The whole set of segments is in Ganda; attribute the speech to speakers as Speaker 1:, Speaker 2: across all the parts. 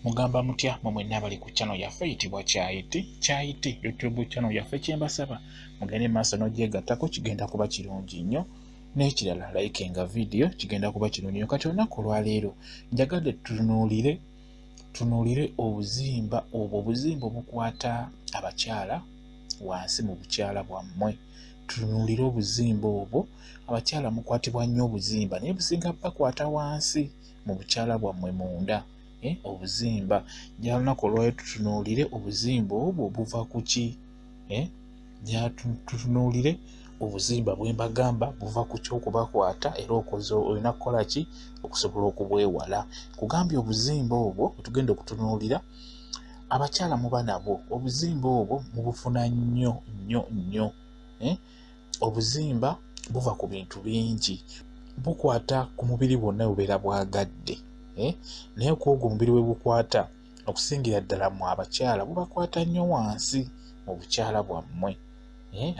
Speaker 1: Mugamba mutya mwe mwenna abali ku channel yaffe eyitibwa Kyayiti Kyayiti YouTube channel yaffe? Kyembasaba mugende maaso n'ogyegattako, kigenda kuba kirungi nnyo. N'ekirala, likinga vidiyo, kigenda kuba kirungi nnyo. Kati olunaku olwaleero njagadde tunuulire obuzimba obwo, obuzimba obukwata abakyala wansi mu bukyala bwammwe. Tunuulire obuzimba obwo. Abakyala mukwatibwa nnyo obuzimba, naye businga bakwata wansi mu bukyala bwammwe munda. Obuzimba njala lunaku olwaleero tutunuulire obuzimba obwo buva ku ki? Njala tutunuulire obuzimba bwe mbagamba buva ku ki okubakwata, era okoze olina kukola ki okusobola okubwewala. Kugambye obuzimba obwo bwetugenda okutunuulira, abakyala muba nabwo, obuzimba obwo mubufuna nnyo nnyo nnyo. Obuzimba buva ku bintu bingi, bukwata ku mubiri bwonna bubeera bwagadde, naye ku ogwo omubiri we bukwata okusingira ddala mu abakyala bubakwata nnyo wansi mu bukyala bwammwe,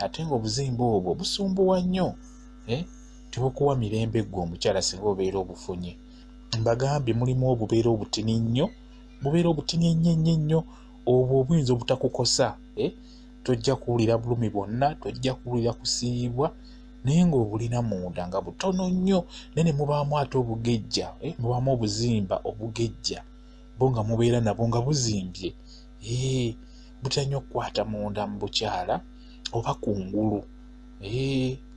Speaker 1: ate ng'obuzimba obwo busumbuwa nnyo, tebukuwa mirembe ggwe omukyala singa obeera obufunye. Mbagambye mulimu obubeera obutini nnyo, bubeera obutini ennyo ennyo ennyo, obwo obuyinza obutakukosa, tojja kuwulira bulumi bwonna, tojja kuwulira kusiiyibwa, naye ng'obulina munda nga butono nnyo. Naye ne mubaamu ate obugejja, mubaamu obuzimba obugejja, bo nga mubeera nabwo nga buzimbye, butera nnyo okukwata munda mu bukyala oba kungulu.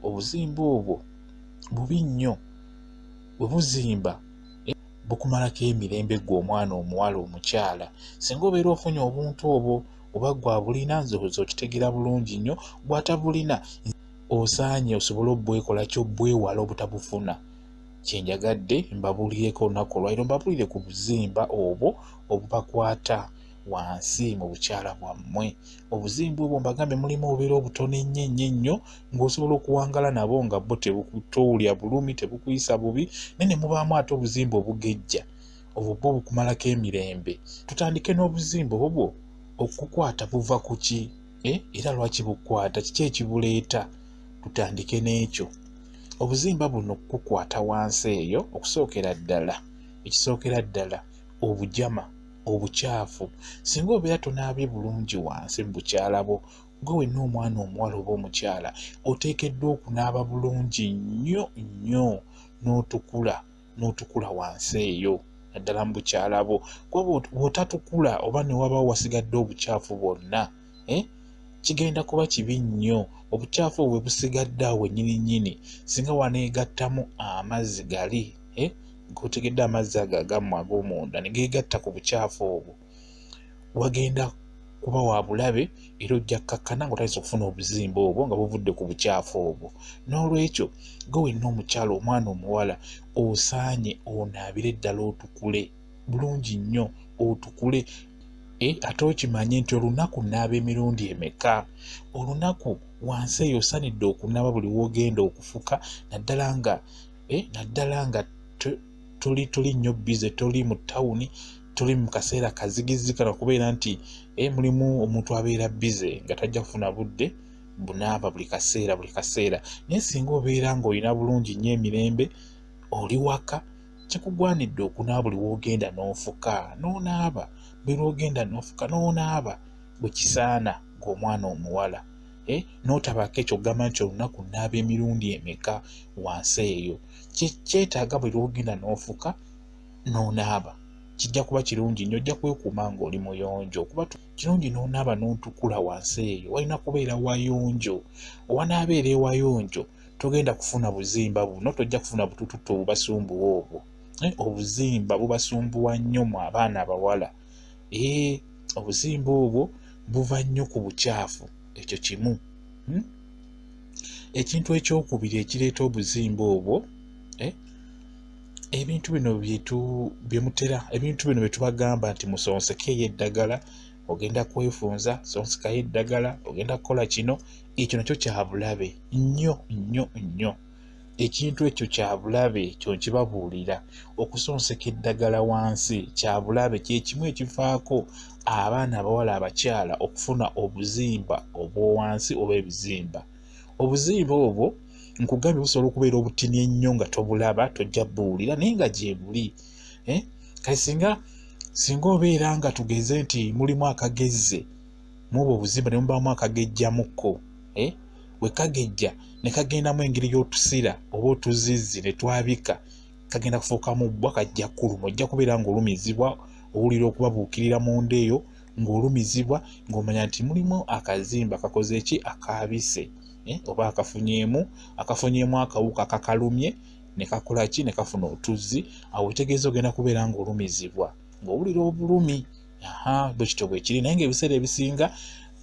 Speaker 1: Obuzimba obwo bubi nnyo, bwe buzimba bukumalako emirembe ggwe omwana omuwala omukyala. Singa obeera ofunye obuntu obwo, oba ggwe abulina, nze okitegeera bulungi nnyo, ggwe atabulina osaanye osobole obwekola ki obwewala obutabufuna. Kyenjagadde mbabuulireko olunaku olwaleero, mbabuulire ku buzimba obwo obubakwata wansi mu bukyala bwammwe. Obuzimba obwo mbagambye mulimu obubeera obutono ennyo ennyo ennyo ng'osobola okuwangala nabo nga bo towulya bulumi, tebukuyisa bubi, naye ne mubaamu ate obuzimba obugejja, obwo bwo bukumalako emirembe. Tutandike n'obuzimba obwo okukwata buva ku ki, era lwaki bukwata, kiki ekibuleeta? Tutandike n'ekyo. Obuzimba buno kukwata wansi eyo, okusookera ddala, ekisookera ddala, obujama, obukyafu. Singa obeera tonaabye bulungi wansi mu bukyala bwo, gwe wenna omwana omuwala oba omukyala oteekeddwa okunaaba bulungi nnyo nnyo n'otukula, n'otukula wansi eyo naddala mu bukyala bwo. Kuba bw'otatukula oba ne wabaawo wasigadde obukyafu bwonna, kigenda kuba kibi nnyo. Obukyafu obwo bwe busigadde awo wennyini nnyini, singa waneegattamu amazzi gali, g'otegedde amazzi ago agammwe ag'omunda ne geegatta ku bukyafu obwo, wagenda kuba wa bulabe era ojja kkakkana ng'otandise okufuna obuzimba obwo nga buvudde ku bukyafu obwo. N'olwekyo gwe wenna omukyala, omwana omuwala, osaanye onaabire ddala otukule bulungi nnyo, otukule. Ate okimanye nti olunaku naaba emirundi emeka? Olunaku wansi eyo osaanidde okunaaba buli w'ogenda okufuka, naddala nga toli nnyo busy, toli mu tawuni, toli mu kaseera kazigizi kano kubeera nti mulimu omuntu abeera busy nga tajja kufuna budde bunaaba buli kaseera buli kaseera. Naye singa obeera ng'olina bulungi nnyo emirembe, oli waka, kikugwanidde okunaaba buli w'ogenda n'ofuka n'onaaba, buli lw'ogenda n'ofuka n'onaaba bwe kisaana ng'omwana omuwala, n'otabaako ekyo okugamba nti olunaku naaba emirundi emeka wansi eyo. Kyetaaga buli lw'ogenda n'ofuka n'onaaba, kijja kuba kirungi nnyo, ojja kwekuuma ng'oli muyonjo. Kuba kirungi n'onaaba n'otukula wansi eyo, walina kubeera wayonjo. Owanaabeera ewayonjo togenda kufuna buzimba buno, tojja kufuna butututto obubasumbuwa obwo. Obuzimba bubasumbuwa nnyo mu abaana abawala. Obuzimba obwo buva nnyo ku bukyafu, ekyo kimu. Ekintu ekyokubiri ekireeta obuzimba obwo, ebintu bino byemutera, ebintu bino bye tubagamba nti musonsekeeyo eddagala, ogenda kwefunza, sonsekayo eddagala, ogenda kukola kino, ekyo nakyo kya bulabe nnyo nnyo nnyo. Ekintu ekyo kya bulabe, kyo nkibabuulira. Okusonseka eddagala wansi kya bulabe, kye kimu ekivaako abaana abawala abakyala okufuna obuzimba obw'owansi oba ebizimba. Obuzimba obwo nkugambye busobola okubeera obutini ennyo nga tobulaba, tojja buwulira, naye nga gyebuli. Kati singa Singa obeera nga tugeze nti mulimu akagezze muba obuzimba ne mubaamu akagejjamukko, we kagejja ne kagendamu engeri y'otusira oba otuzizzi ne twabika, kagenda kufuukamu bbwa, kajja kuluma. Ojja kubeera ng'olumizibwa, owulira okubabuukirira munda eyo ng'olumizibwa, ng'omanya nti mulimu akazimba kakoze ki, akaabise, oba akafunyeemu akawuka kakalumye ne kakola ki, ne kafuna otuzzi. Awo otegeeza ogenda kubeera ng'olumizibwa, ng'owulira obulumi. Bwe kityo bwe kiri, naye ng'ebiseera ebisinga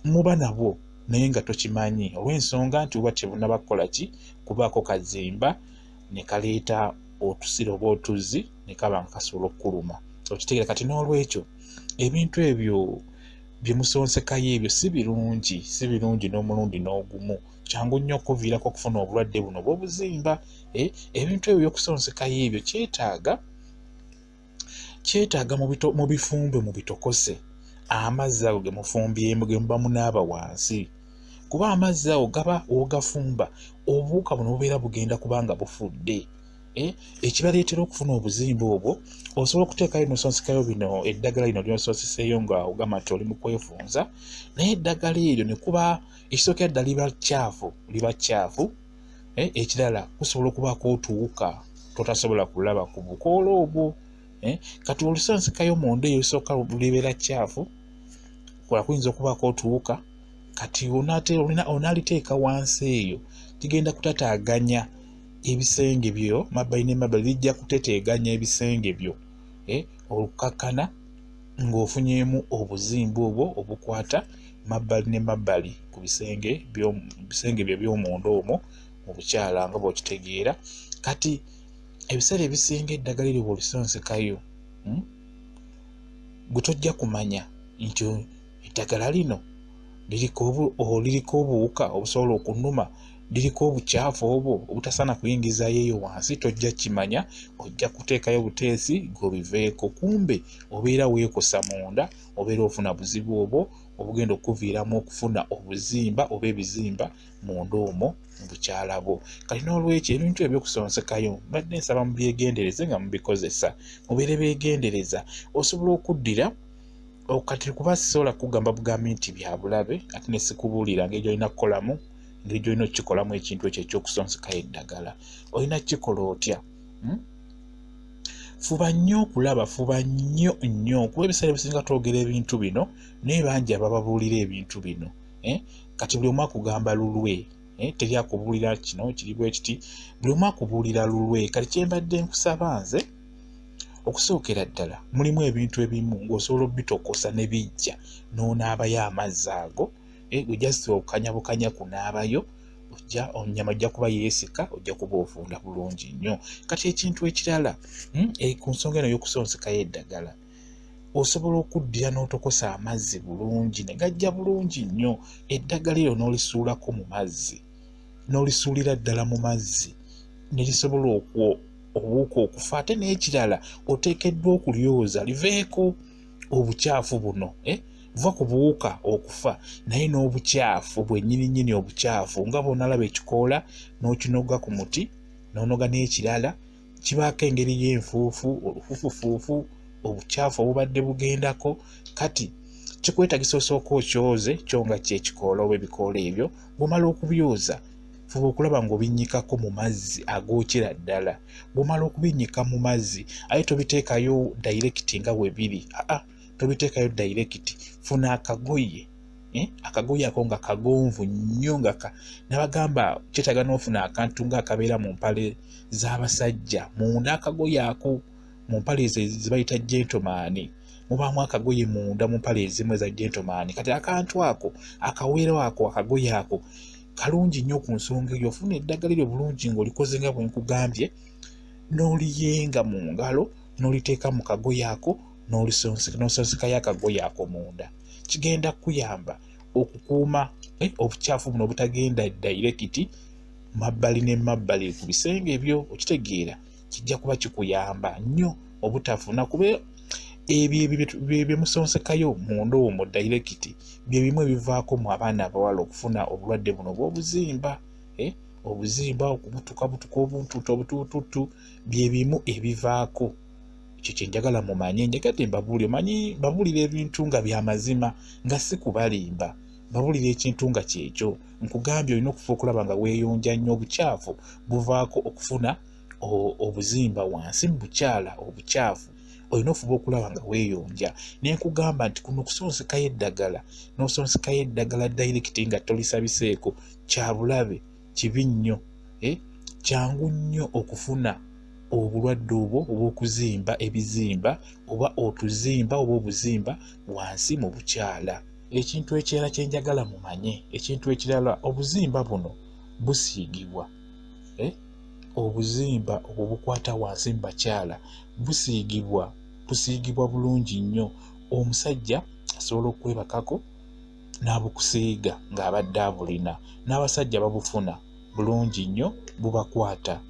Speaker 1: muba nabwo naye nga tokimanyi, olw'ensonga nti buba tebunnaba kukola ki, kubaako kazimba ne kaleeta otusira oba otuzzi ne kaba nga kasobola okukuluma. Okitegeera? Kati n'olwekyo ebintu ebyo bye musonsekayo ebyo si birungi, si birungi n'omulundi n'ogumu. Kyangu nnyo okuviirako okufuna obulwadde buno obw'obuzimba. Ebintu ebyo by'okusonsekayo ebyo kyetaaga mu bifumbe, mu bitokose amazzi ago ge mufumbyemu, ge muba munaaba wansi, kuba amazzi ago gaba w'ogafumba obuwuka buno bubeera bugenda kubanga bufudde. Ekibaleetera okufuna obuzimba obwo, osobola okuteekayo n'osonsekayo bino eddagala lino ly'osonseseeyo nga ogamba nti oli mu kwefunza, naye eddagala eryo ne kuba ekisookera ddala liba kyafu. Ekirala kusobola okubaako otuwuka totasobola kulaba ku bukoola obwo. Kati olusonsekayo munda eyo lusooka libeera kyafu, kola kuyinza okubaako otuwuka. Kati onaaliteeka wansi eyo kigenda kutataaganya ebisenge byo mabbali ne mabbali, bijja kuteteeganya ebisenge byo, olukakkana ng'ofunyeemu obuzimba obwo obukwata mabbali ne mabbali ku bisenge byo eby'omunda omwo mu bukyala, nga bw'okitegeera. Kati ebiseera ebisinga eddagala eryo bw'olisonsekayo, gwe tojja kumanya nti eddagala lino liriko obuwuka obusobola okunuma, liriko obukyafu obwo obutasaana kuyingizaayo eyo wansi, tojja kimanya, ojja kuteekayo buteesi gweobiveeko. Kumbe obeera weekosa munda, obeera ofuna buzibu obwo obugenda okuviiramu okufuna obuzimba oba ebizimba munda omwo mu bukyala bwo. Kati n'olwekyo ebintu ebyokusonsekayo mbadde nsaba mubyegendereze nga mubikozesa, mubeere beegendereza. Osobola okuddira kati kuba sisobola kugamba bugambi nti bya bulabe, ate ne sikubuulira ngeri gy'olina kukolamu, engeri gy'olina okukikolamu ekintu ekyo eky'okusonsekayo eddagala. Olina kukikola otya? Fuba nnyo okulaba, fuba nnyo nnyo, kuba ebiseera ebisinga twogera ebintu bino naye bangi abababuulira ebintu bino. Kati buli omu akugamba lulwe, teri akubuulira kino kiri bwe kiti, buli omu akubuulira lulwe. Kati kye mbadde nkusaba nze okusookera ddala, mulimu ebintu ebimu ng'osobola obitokosa ne bijja n'onaabayo amazzi ago, ojja okukanya bukanya kunaabayo, ojja ennyama ojja kuba yeesika, ojja kuba ofunda bulungi nnyo. Kati ekintu ekirala ku nsonga eno ey'okusonsekayo eddagala, osobola okuddira n'otokosa amazzi bulungi ne gajja bulungi nnyo, eddagala eryo n'olisuulako mu mazzi, n'olisuulira ddala mu mazzi ne lisobola obuwuka okufa. Ate n'ekirala oteekeddwa okulyoza liveeko obukyafu buno, buva ku buwuka okufa naye n'obukyafu bwennyini nnyini, obukyafu nga bw'onalaba ekikoola n'okinoga ku muti n'onoga n'ekirala, kibaako engeri y'enfuufu, olufuufufuufu, obukyafu obubadde bugendako. Kati kikwetagisa osooka okyoze kyo nga kyekikoola oba ebikoola ebyo. Bw'omala okubyoza, fuba okulaba ng'obinnyikako mu mazzi agookyera ddala. Bw'omala okubinnyika mu mazzi, aye tobiteekayo direct nga bwe biri, aa tobiteekayo direct. Funa akagoye, akagoye ako nga kagonvu nnyo, nga nabagamba kyetaaga n'ofuna akantu ng'akabeera mu mpale z'abasajja munda, akagoye ako mu mpale ezo zebayita gentleman, mubaamu akagoye munda mu mpale ezimu eza gentleman. Kati akantu ako akawero ako akagoye ako kalungi nnyo ku nsonga eyo. Ofuna eddagala eryo bulungi ng'olikoze nga bwe nkugambye, n'oliyenga mu ngalo, n'oliteeka mu kagoye ako, n'osonsekayo akagoye ako munda. Kigenda kukuyamba okukuuma obukyafu buno obutagenda direct mabbali ne mabbali ku bisenge ebyo. Okitegeera? Kijja kuba kikuyamba nnyo obutafuna, kuba ebyo bye musonsekayo munda omwo direct bye bimu ebivaako mu abaana abawala okufuna obulwadde buno obw'obuzimba, obuzimba, okubutukabutuka, obuntuutu obutuutuutu, bye bimu ebivaako. Ekyo kye njagala mumanye, njagadde mbabuulire, omanyi mbabuulira ebintu nga bya mazima, nga si kubalimba, mbabuulira ekintu nga kyekyo. Nkugambye olina okufa okulaba nga weeyonja nnyo, obukyafu buvaako okufuna obuzimba wansi mu bukyala, obukyafu olina ofuba okulaba nga weeyonja. Ne nkugamba nti kuno okusonsekayo eddagala, n'osonsekayo eddagala direct nga tolisabiseeko, kya bulabe, kibi nnyo, kyangu nnyo okufuna obulwadde obwo obw'okuzimba ebizimba oba otuzimba oba obuzimba wansi mu bukyala. Ekintu ekirala kye njagala mumanye, ekintu ekirala, obuzimba buno busiigibwa, obuzimba obwo bukwata wansi mu bakyala busiigibwa, busiigibwa bulungi nnyo. Omusajja asobola okwebakako n'abukusiiga ng'abadde abulina, n'abasajja babufuna bulungi nnyo, bubakwata.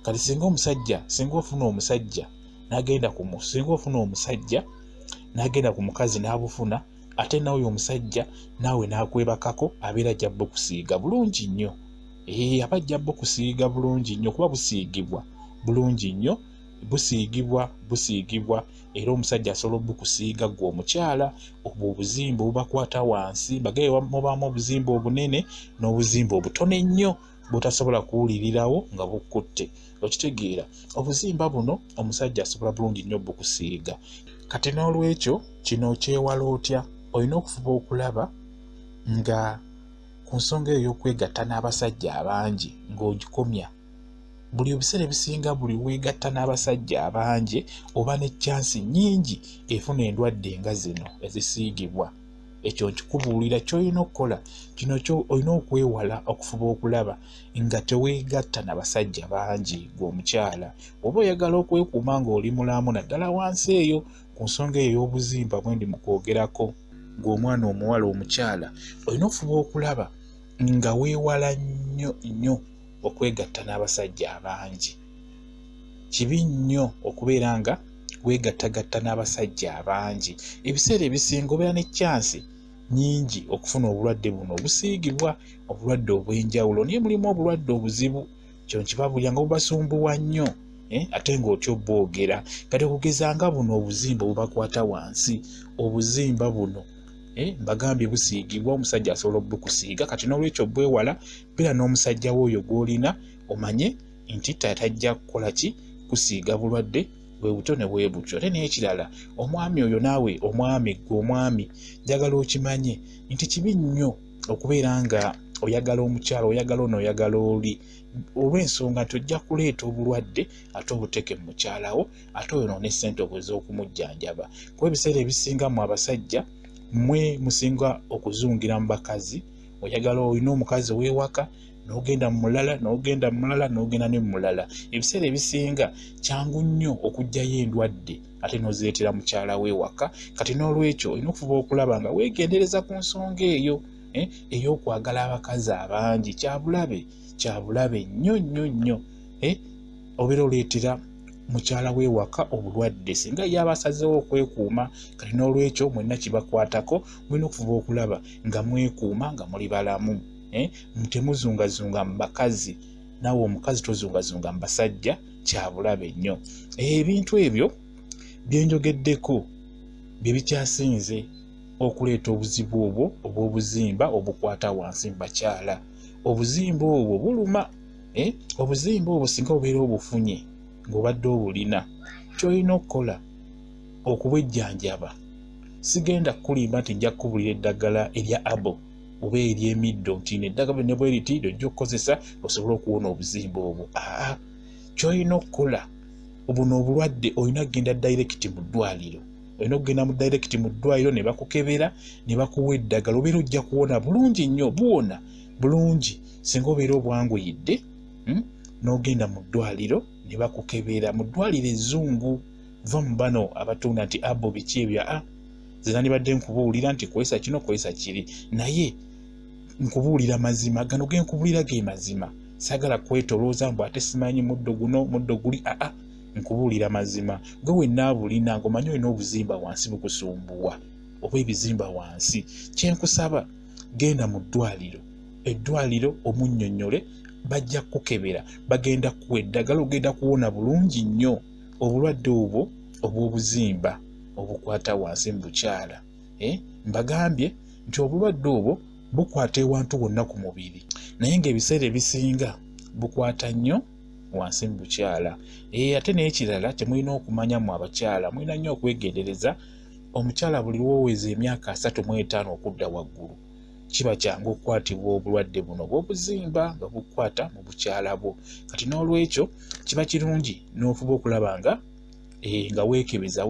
Speaker 1: Kati singa omusajja, singa ofuna omusajja n'agenda ku singa ofuna omusajja n'agenda ku mukazi n'abufuna, ate nawe omusajja naawe n'akwebakako, abeera ajja bukusiiga bulungi nnyo. Aba ajja bukusiiga bulungi nnyo, kuba busiigibwa bulungi nnyo, busiigibwa, busiigibwa, era omusajja asobola obukusiiga ggwe omukyala. Obwo obuzimba obubakwata wansi, mbagaye mubaamu obuzimba obunene n'obuzimba obutono ennyo bw'otasobola kuwulirirawo nga bukkutte. Okitegeera? Obuzimba buno omusajja asobola bulungi nnyo obukusiiga. Kati n'olwekyo kino okyewala otya? Olina okufuba okulaba nga ku nsonga eyo ey'okwegatta n'abasajja abangi ng'ogikomya. Buli ebiseera ebisinga buli weegatta n'abasajja abangi oba ne chance nnyingi efuna endwadde nga zino ezisiigibwa. Ekyo nkikubuulira, ky'olina okukola kino kyo olina okwewala okufuba okulaba nga teweegatta na basajja bangi ggwe omukyala. Oba oyagala okwekuuma ng'oli mulamu, naddala wansi eyo ku nsonga eyo ey'obuzimba bwe ndi mu kwogerako, ggwe omwana omuwala omukyala olina okufuba okulaba nga weewala nnyo nnyo okwegatta n'abasajja abangi. Kibi nnyo okubeera nga weegattagatta n'abasajja abangi. Ebiseera ebisinga obeera ne chance nnyingi okufuna obulwadde buno obusiigibwa, obulwadde obw'enjawulo, naye mulimu obulwadde obuzibu, kyo nkibabuulira nga bubasumbuwa nnyo, ate ng'otya obwogera. Kati okugeza nga buno obuzimba obubakwata wansi, obuzimba buno mbagambye busiigibwa, omusajja asobola obukusiiga. Kati n'olwekyo bwewala, beera n'omusajja wo oyo gw'olina, omanye nti tajja kukola ki, kusiiga bulwadde bwe butyo ne bwe butyo. Ate n'ekirala, omwami oyo naawe omwami, ggwe omwami, njagala okimanye nti kibi nnyo okubeera nga oyagala omukyala, oyagala ono, oyagala oli, olw'ensonga nti ojja kuleeta obulwadde ate obuteeke mu mukyala wo, ate oyonoone ssente ez'okumujjanjaba. Kuba ebiseera ebisinga mmwe abasajja mmwe musinga okuzungira mu bakazi. Oyagala olina omukazi ow'ewaka, n'ogenda mu mulala, n'ogenda mu mulala, n'ogenda ne mu mulala. Ebiseera ebisinga kyangu nnyo okuggyayo endwadde ate n'ozireetera mukyala w'ewaka. Kati n'olwekyo olina okufuba okulaba nga weegendereza ku nsonga eyo ey'okwagala abakazi abangi. Kya bulabe, kya bulabe nnyo nnyo nnyo. Obeera oleetera mukyala w'ewaka obulwadde singa ye aba asazeewo okwekuuma. Kati n'olwekyo mwenna kibakwatako, mulina okufuba okulaba nga mwekuuma nga muli balamu. Temuzungazunga mu bakazi, naawe omukazi tozungazunga mu basajja, kya bulabe nnyo. Ebintu ebyo bye njogeddeko bye bikyasinze okuleeta obuzibu obwo obw'obuzimba obukwata wansi mu bakyala. Obuzimba obwo buluma, obuzimba obwo singa obeera obufunye ng'obadde obulina, ky'olina okukola okubwejjanjaba. Sigenda kukulimba nti nja kukubulira eddagala erya abo oba ery'emiddo nti eddagala ne bwe riti ly'ojja okukozesa osobole okuwona obuzimba obwo. Aa, ky'olina okukola, buno obulwadde olina kugenda direct mu ddwaliro. Olina okugenda mu direct mu ddwaliro ne bakukebera ne bakuwa eddagala, obeera ojja kuwona bulungi nnyo, buwona bulungi singa obeera obwanguyidde n'ogenda mu ddwaliro ne bakukebera mu ddwaliro ezzungu. Va mu bano abatunda nti abo biki ebyo. Aa, nze nandibadde nkubuulira nti kozesa kino, kozesa kiri, naye nkubuulira mazima. Gano ge nkubuulira ge mazima, saagala kwetolooza mbu ate simanyi muddo guno muddo guli. Aa, nkubuulira mazima. Gwe wenna abulina ng'omanyi olina obuzimba wansi bukusumbuwa oba ebizimba wansi, kyenkusaba genda mu ddwaliro, eddwaliro omunnyonnyole, bajja kukukebera, bagenda kukuwa eddagala, ogenda kuwona bulungi nnyo obulwadde obwo. obw'obuzimba obukwata wansi mu bukyala. Mbagambye nti obulwadde obwo bukwata ewantu wonna ku mubiri, naye ng'ebiseera ebisinga bukwata nnyo wansi mu bukyala. Ate n'ekirala kye mulina okumanya mu abakyala, mulina nnyo okwegendereza. Omukyala buli lw'oweza emyaka 35 okudda waggulu, kiba kyangu okukwatibwa obulwadde buno obw'obuzimba nga bukwata mu bukyala bwo. Kati n'olwekyo kiba kirungi n'ofuba okulaba nga nga weekebeza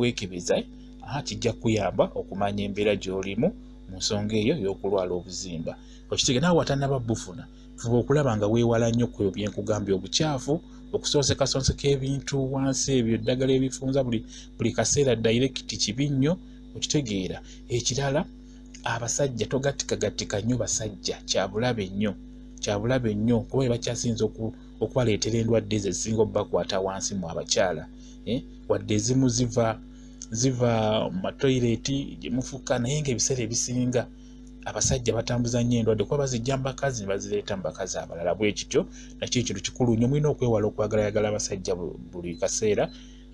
Speaker 1: kijja kukuyamba okumanya embeera gy'olimu mu nsonga eyo ey'okulwala obuzimba. Okitegeera, naawe atannaba bufuna, fuba okulaba nga weewala nnyo ku ebyo bye nkugambye, obukyafu, okusonsekasonseka ebintu wansi ebyo, eddagala ebifunza buli kaseera direct kibi nnyo, okitegeera. Ekirala, abasajja togatikagattika nnyo basajja, kyabulabe nnyo kuba bakyasinze okubaleetera endwadde ezo ezisinga obbakwata wansi mu abakyala. Wadde ezimu ziva mu matoyireti gye mufuka, naye ng'ebiseera ebisinga abasajja batambuza nnyo endwadde kuba bazijja mu bakazi ne bazireeta mu bakazi abalala. Bwe kityo nakyo ekintu kikulu nnyo, mulina okwewala okwagalayagala abasajja buli kaseera,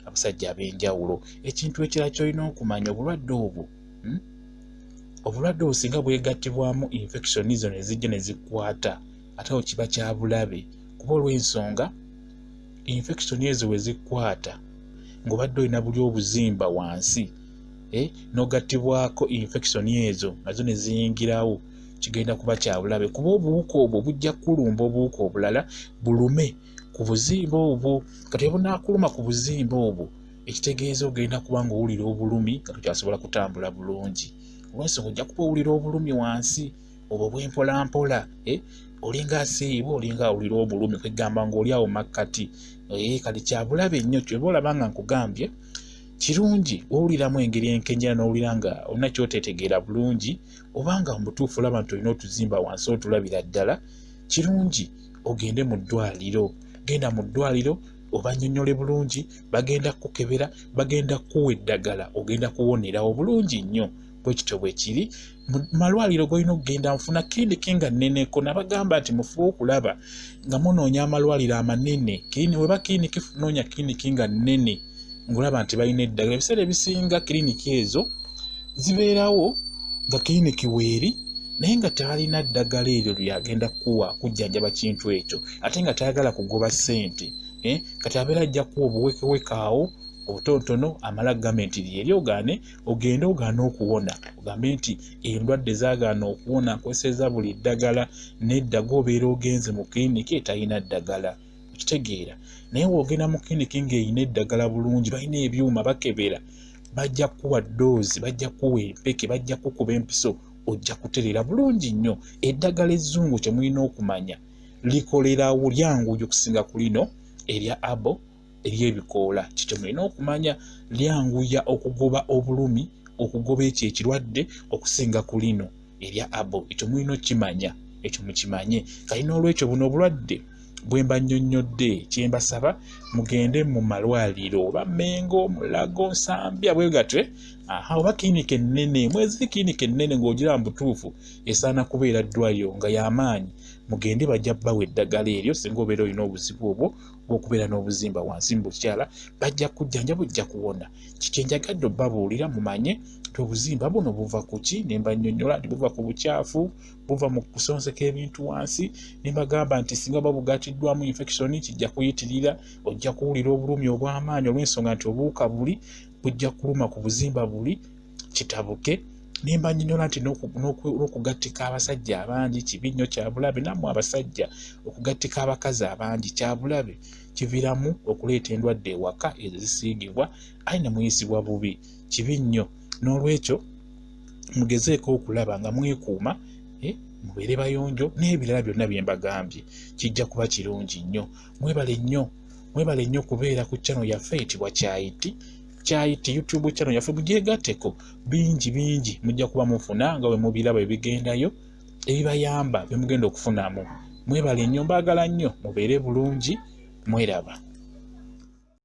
Speaker 1: abasajja ab'enjawulo. Ekintu ekirala ky'olina okumanya, obulwadde obwo obulwadde obwo singa bwegattibwamu infection zo ne zijja ne zikwata, ate awo kiba kya bulabe, kuba olw'ensonga infection ezo we zikwata ng'obadde olina buli obuzimba wansi, n'ogattibwako infection ezo nazo ne ziyingirawo, kigenda kuba kya bulabe, kuba obuwuka obwo bujja kulumba obuwuka obulala bulume ku buzimba obwo. Kati bunaakuluma ku buzimba obwo, ekitegeeza ogenda kuba ng'owulira obulumi nga tokyasobola kutambula bulungi. Olw'ensonga ojja kuba owulira obulumi wansi obwo bw'empolampola, olinga asiibwa, olinga awulira obulumi, kwegamba ng'oli awo makkati. Kati kya bulabe nnyo. Ky'oba olaba nga nkugambye kirungi owuliramu engeri enkenjera n'owulira nga olina ky'oteetegeera bulungi, oba nga mu butuufu olaba nti olina otuzimba wansi otulabira ddala, kirungi ogende mu ddwaliro. Genda mu ddwaliro obannyonnyole bulungi, bagenda kukukebera, bagenda kukuwa eddagala, ogenda kuwonerawo bulungi nnyo. Bwe kityo bwe kiri. Mu malwaliro g'olina okugenda, nfuna kiriniki nga nneneko. Nabagamba nti mufube okulaba nga munoonya amalwaliro amanene. Weba kiriniki, noonya kiriniki nga nnene ng'olaba nti balina eddagala. Ebiseera ebisinga kiriniki ezo zibeerawo nga kiriniki weeri, naye nga tebalina ddagala eryo lyagenda kukuwa kujjanjaba kintu ekyo, ate nga tayagala kugoba ssente. Kati abeera ajja kuwa obuwekeweke awo obutonotono, amala agambe nti lyeri ogaane, ogende ogaane okuwona, ogambe nti endwadde zaagaana okuwona, nkozesezza buli ddagala, nedda, gw'obeera ogenze mu kiriniki etalina ddagala. Okitegeera. Naye w'ogenda mu kiriniki ng'erina eddagala bulungi, balina ebyuma bakebera, bajja kukuwa ddoozi, bajja kukuwa empeke, bajja kukuba empiso, ojja kutereera bulungi nnyo. Eddagala ezzungu kye mulina okumanya likolerawo, lyanguye okusinga ku lino erya abo ery'ebikoola. Kikyo mulina okumanya, lyanguya okugoba obulumi, okugoba ekyo ekirwadde okusinga ku lino erya abo. Ekyo mulina okukimanya, ekyo mukimanye. Kati n'olwekyo buno obulwadde bwe mba nnyonnyodde, kye mbasaba mugende mu malwaliro, oba Mengo, Mulago, Nsambya, bwe gatyo, oba kiriniki ennene. Mweziri kiriniki ennene ng'ogiraba mu butuufu esaana kubeera ddwaliro nga y'amaanyi, mugende bajja bbawa eddagala eryo. Singa obeera olina obuzibu obwo bw'okubeera n'obuzimba wansi mu bukyala, bajja kujjanjaba, ojja kuwona. Kiki njagadde obbabuulira mumanye nti obuzimba buno buva ku ki, ne mbannyonnyola nti buva ku bukyafu, buva mu kusonseka ebintu wansi, ne mbagamba nti singa babugatiddwamu infection kijja kuyitirira, ojja kuwulira obulumi obw'amaanyi olw'ensonga nti obuwuka buli bujja kuluma ku buzimba buli kitabuke. Ne mbannyonnyola nti n'okugattika abasajja abangi kibi nnyo, kya bulabe. Nammwe abasajja okugattika abakazi abangi kya bulabe, kiviiramu okuleeta endwadde ewaka ezo zisiigibwa, aye ne muyisibwa bubi, kibi nnyo. N'olwekyo mugezeeko okulaba nga mwekuuma, mubeere bayonjo n'ebirala byonna bye mbagambye, kijja kuba kirungi nnyo. Mwebale nnyo kubeera ku channel yaffe eyitibwa Kyayiti. Kyayiti YouTube channel yaffe mugyegatteko, bingi bingi mujja kuba mufuna nga bwe mubiraba ebigendayo ebibayamba bye mugenda okufunamu. Mwebale nnyo, mbaagala nnyo, mubeere bulungi, mweraba.